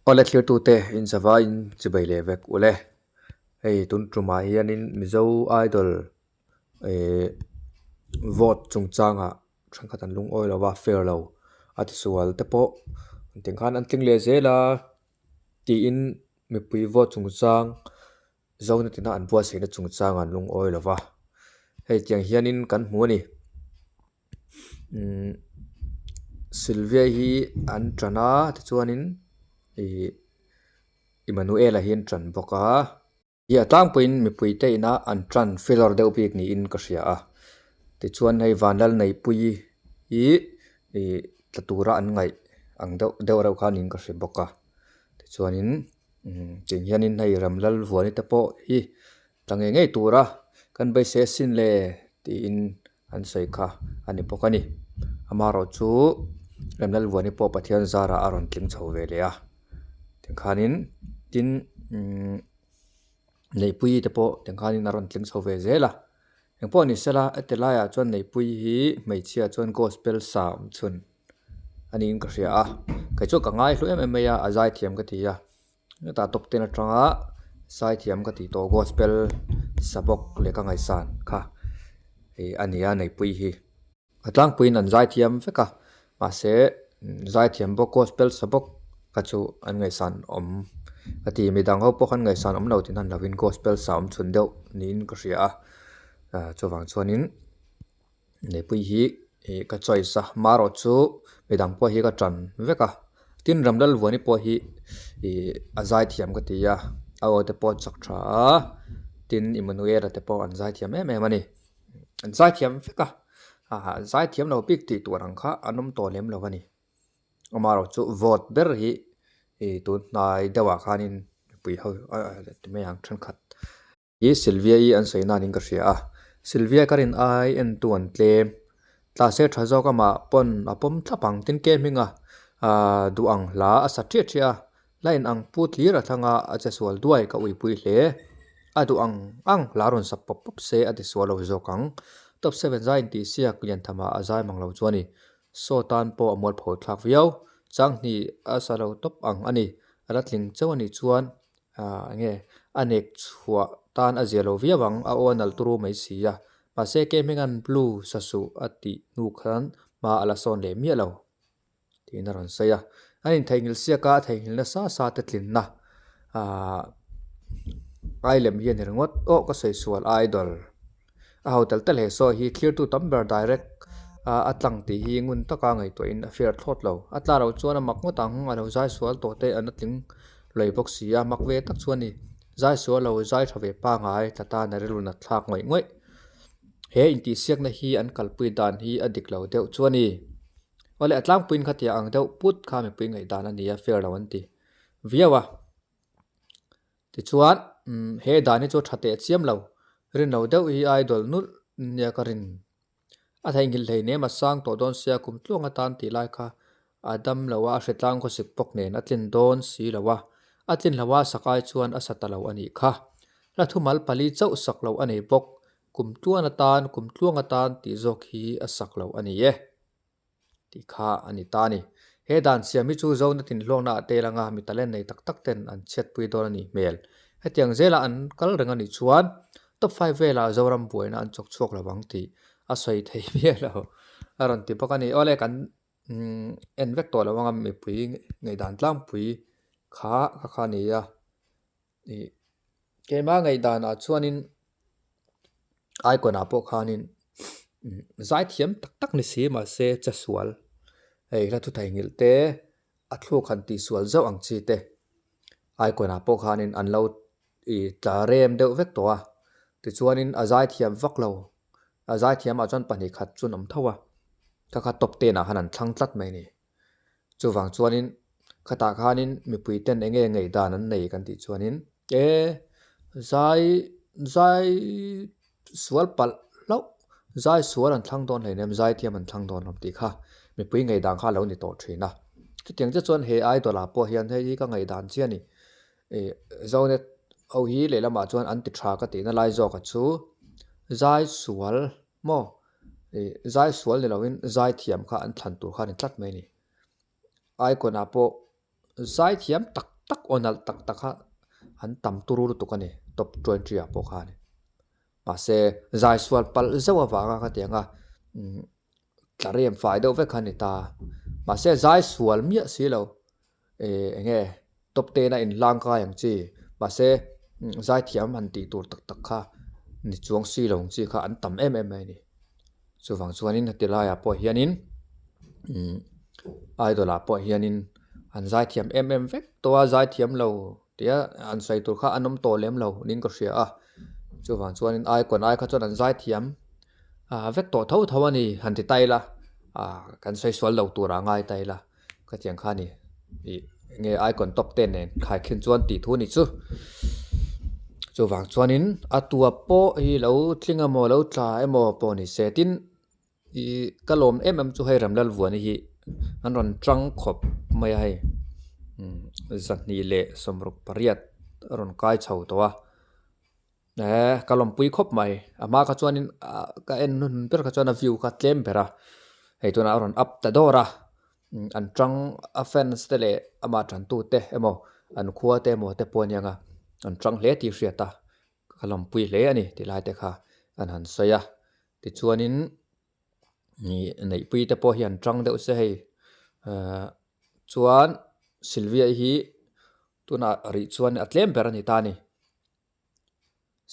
Awle thlirtute in zava in chibai leh vek ule. Hei tun tumah hianin Mizo Idol eh vote chungchangah thenkhat an lungawi lo va, fair lo a tisual te pawh engtin khan an tling leh zel a tiin mipui vote chungchang Zona tina an buatsaihna chungchangah an lungawi lo va. Hei tiang hianin kan hmu a ni. Umm Sylvia hi an tan a tichuanin ihh Emmanuel-a hi an tan bawk a. Ih a tlangpuiin mipui te ina an tan filler deuh bik niin ka hria a tichuan hei Vanlalneihpuii hi ih tla tura an ngaih ang deuh deuh reuh kha niin ka hre bawk a tichuanin umm tiang hianin hei Ramlalvuani te pawh hi tla ngei ngei tura kan beisei asin le tiin an sawi kha a ni bawk a ni. Amaherawhchu Remlalvuani pawh Pathian zarah a rawn tling chho ve leh a tikhanin tin umm Neihpuii te pawh tikhanin a rawn tling chho ve zel a engpawh ni sela heti laiah chuan Neihpuii hi hmeichhia chuan gospel sa awm chhun a niin ka hria a kei chu ka ngai hlu em em mai a a zaithiam ka ti a. Hetah top ten atanga zaithiam ka tih tawh gospel sa bawk leh ka ngaihsan kha ih a ni a neihpui hi. A tlangpuiin an zaithiam vek a mahse zaithiam bawk gospel sa bawk kha chu an ngaihsan awm ka ti midang ho pawh khan ngaihsan awm lo tih hman lovin gospel sa awm chhun deuh niin ka hria a ah chuvang chuanin. Neihpui hi ih ka choice a marawh chu midang pawh hi ka tan vek a tin Ramlalvuani pawh hi ih a zaithiam ka ti a a aw te pawh a chak tha a tin Emmanuel-a te pawh an zaithiam em em a ni an zaithiam vek a ah zaithiam lo bik tih tur ang kha an awm tawh lem lo a ni amaherawh chu vote ber hi ih tun hnai deuhah khanin mipui ho ti mai ang thenkhat. Hi Sylvia i an sawi nanin ka hria a, Sylvia ka rin ai entu an tlem. Tlase tha zawk amah pawn a pawm thlap ang tin ke hminga aah duh ang hla a sa ṭiah ṭiah a, la in ang pu tlir a thlanga a che sual duai ka uipui hle. A duh ang ang hla rawn sa pawp pawp se a ti sual lo zawk ang. Top seven zai intih siak lianthama a zai mang lo chu a ni. Saw tan pawh a mualpho thlak viau. Changhnih a sa lo tawp ang a ni. A la tling chauh a nih chuan Ahh enge a nek chhuah tan a zia lo viau ang a aw a nalh turu mai si a mahse ke hminga'n blue sa suh a tih hnu khan hma a la sawn leh miah lo tiin a rawn sawi a an intheihnghilh siak a a theihnghilh nasa sa te tlinna ahh ai lem hi a ni ringawt aw ka sawi sual idol. A ho tel tel he sawi hi thlirtu tam ber direct a a tlang tih hi ngun taka ngaihtuahin a fair thlawt lo. A tla lo chuan a mak ngawt ang, a lo zai sual tawh te an a tling lawih bawk si a, mak ve tak chu a ni. Zai sual lo zai tha ve pangai tla tan a rilru nat thlak ngawih ngawih. He intihsiakna hi an kalpui dan hi a dik lo deuh chu a ni. Awle a tlangpuiin khatia ang deuh put kha mipui ngaihdan a ni a, fair lo an ti viau a. Tichuan he dan hi chu a tha teh chiam lo, rin lo deuh hi idol nulh nia ka rin. A theihnghilh hlei nem a sang tawh dawn sia kum tluang atan tih lai kha a dam lo a, a hritlang khawsik bawk nen a tlin dawn si lo a, a tlin hlo a sak ai chuan a sa ta lo a nih kha. Hla thumal pali chauh sak loh a nei bawk, kum tluan atan kum tluang atan tih zawk hi a sak loh a ni e. Tih kha a ni ta a ni. He dan siam hi chu Zona tinhlawkna ah tel anga mi talent nei tak tak ten an chhiatpui dawn a nih hmel. Hetiang zela an kal reng a nih chuan top five velah Zoram buaina an chawk chhuak lo ang tih a sawi thei miah lo a rawn ti bawk a ni. Awle kan en vek tawh lo anga mipui ngaihdan tlangpui kha kha kha a ni a. Ih keimah ngaihdanah chuanin icon ah pawh khanin zaithiam tak tak ni si mahse che sual hei hla thu theihnghilh te a thluk han tih sual zauh ang chi te icon ah pawh khanin an lo ih tla rem deuh vek tawh a tichuanin a zaithiam vak lo a zaithiam ah chuan pahnih khat chu an awm tho a kha kha top ten ah khan an thlang tlat mai a ni. Chuvang chuanin khatah khanin mipui ten eng nge ngaihdan an nei kan tih chuanin e zai zai sual palh hlauh zai sual an thlang dawn hleinem zai thiam an thlang dawn lawm tih kha mipui ngaihdan kha a lo ni tawh thin a. Chutiang chiah chuan he idol ah pawh hian hei hi ka ngaihdan chiah a ni. Ih Zonet ho hi lehlamah chuan an ti tha ka tihna lai zawk a chu zai sual maw Ih zai sual ni lovin zai thiam kha an thlan tur kha a ni tlat mai a ni. Icon ah pawh zai thiam tak tak aw nalh tak tak kha an tam turu lutuk a ni top 20 ah pawh khan. Mahse zai sual palh zeuh avanga khatiang a umm tla rem fai deuh vek kha a ni ta. Mahse zai sual miah si lo eh eng nge top ten a inhlang kai ang chi mahse zaithiam han tih tur tak tak kha ni chuang si lo ang chi kha an tam em em mai a ni. Chuvang chuanin heti laiah pawh hianin umm idol ah pawh hianin an zaithiam em em vek tawh a zaithiam lo tia an sawi tur kha an awm tawh lem lo niin ka hria a chuvang chuanin icon ai kha chuan an zaithiam ah vek tawh tho tho a ni han ti ta ila ah kan sawi sual lo turah a ngai ta ila. Khatiang kha a ni. Ih nge icon top ten nen khaikhin chuan tih thu a nih chu. Chuvang chuanin a tua pawh hi lo tling emaw lo tla emaw pawh ni se tin ih ka lawm em em chu hei Ramlalvuani hi an rawn tang khawp mai a hei zahnih leh 68 a rawn kai chho tawh a. Eee ka lawmpui khawp mai a hma kha chuanin ah ka en hun ber kha chuan a view kha tlem ber a hei tunah a rawn up ta dawr a an tang a fans te leh amah tantu te emaw an khua te emaw te pawh a nia nga an tang hle tih hriat a ka lawmpui hle a ni tih lai te kha an han sawi a tichuanin ih neihpui te pawh hi an tang deuh se hei ahh chuan Sylvia hi tunah rih chuan a tlem ber a ni ta a ni.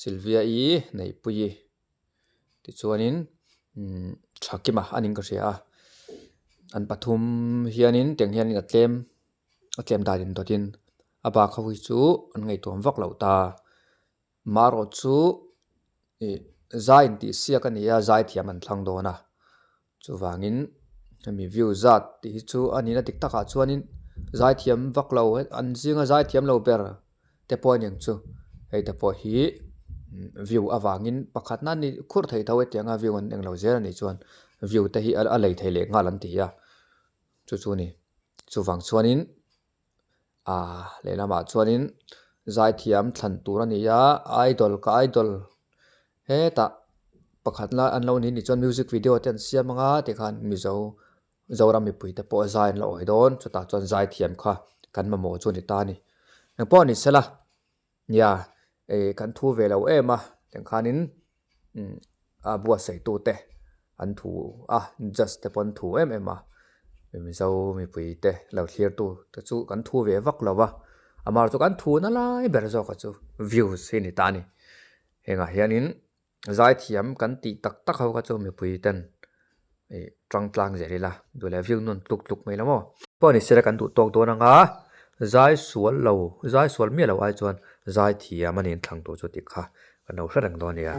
Sylvia-i Neihpuii tichuanin umm Thakima a ning ka hria a an pathum hianin tiang hianin a tlem a tlem dan in dawtin a bak ho hi chu an ngaihtuam vak loh ta marawh chu ih zai intih siak a ni a zai thiam an thlang dawn a chuvangin hemi view zat tih hi chu a nihna dik takah chuanin zaithiam vak lo an zinga zaithiam lo ber te pawh a ni ang chu hei te pawh hi view avangin pakhat na ni khur thei tho hetiang a view an englo zel a nih chuan view te hi a lei thei leh nghal an ti a chu chu a ni chuvang chuanin ah lehlamah chuanin zaithiam thlan tur a ni a idol ka idol hetah pakhat lai an lo ni nih chuan music video te an siam anga tikhan mizo zoram mipui te pawh zai an la awi dawn chutah chuan zaithiam kha kan mamawh chu a ni ta a ni engpawh ni sela nia ih kan thu ve lo em a tiangkhanin umm a buatsaih tute an thu a judge te pawh an thu em em a mizo mipui te lo thlir tu te chu kan thu ve vak lo va amaherawhchu kan thu na lai ber zawk a chu views hi a ni ta a ni hengah hianin zaithiam kan tih tak tak ho kha chu mipui ten ih tang tlang zel ila duh leh view nawn tluk tluk mai lo maw. Pawh ni sela kan duh tawk dawn anga zai sual lo zai sual miah lo ai chuan zaithiam a ni an thlang tur chu tih kha kan lo hre reng dawn a nia.